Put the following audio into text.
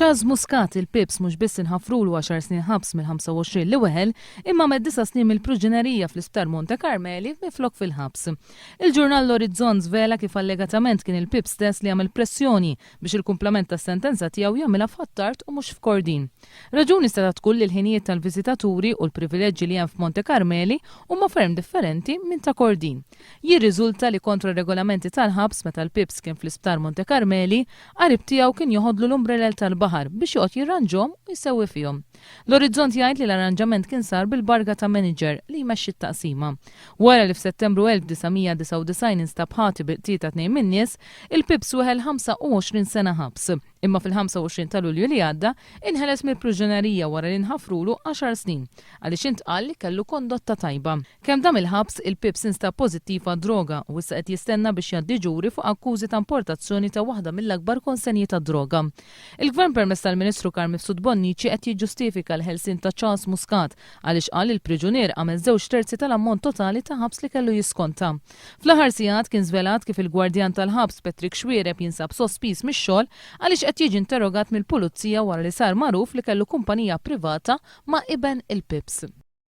Charles Muscat, il-Pips mhux biss inħafrulu għaxar snin ħabs mill-25 li weħel, imma għamel disa' snin mill-pruġinerija fl-Isptar Monte Carmeli minflok fil-ħabs. Il-ġurnal L-Orizzont żvela kif allegatament kien il-Pips stess li għamel pressjoni biex il-kumplament tas-sentenza tiegħu jagħmilha f'Ħ'Attard u mhux f'Kordin. Raġuni setgħet tkun li l-ħinijiet tal-viżitaturi u l-privileġġi li hemm f'Monte Carmeli huma ferm differenti minn ta' Kordin. Jirriżulta li kontra r-regolamenti tal-ħabs meta l-Pips kien fl-Isptar Monte Carmeli, qarib tiegħu kien joħodlu l-umbrelel tal-baħar biex joqgħod jirranġhom u jsewwi fihom. L-Orizzont jgħid li l-arranġament kien sar bil-barga ta' manager li jmexxi t-taqsima. Wara li f'Settembru 1999 instab ħati bil-qtil ta' tnejn min-nies, il-Pips weħel 25 sena ħabs. Imma fil-25 ta' Lulju li għadda, inħeles mill-pruġunerija wara li nħafrulu għaxar snin, għaliex intqal li kellu kondotta tajba. Kemm dam il-ħabs, il-Pips instab pożittiv għad-droga u issa qed jistenna biex jgħaddi ġuri fuq akkużi ta' importazzjoni ta' waħda mill-akbar konsenji tad-droga. Il-Gvern permezz tal-Ministru Carm Mifsud Bonnici qed jiġġustifika l-ħelsien ta' Charles Muscat għaliex qal li l-priġunier għamel żewġ terzi tal-ammont totali ta' ħabs li kellu jiskonta. Fl-aħħar sigħat kien żvelat kif il-gwardjan tal-ħabs Patrick Xuereb jinsab sospiż mix-xogħol għaliex qed jiġi interrogat mill-Pulizija wara li sar magħruf li kellu kumpanija privata ma' iben il-Pips.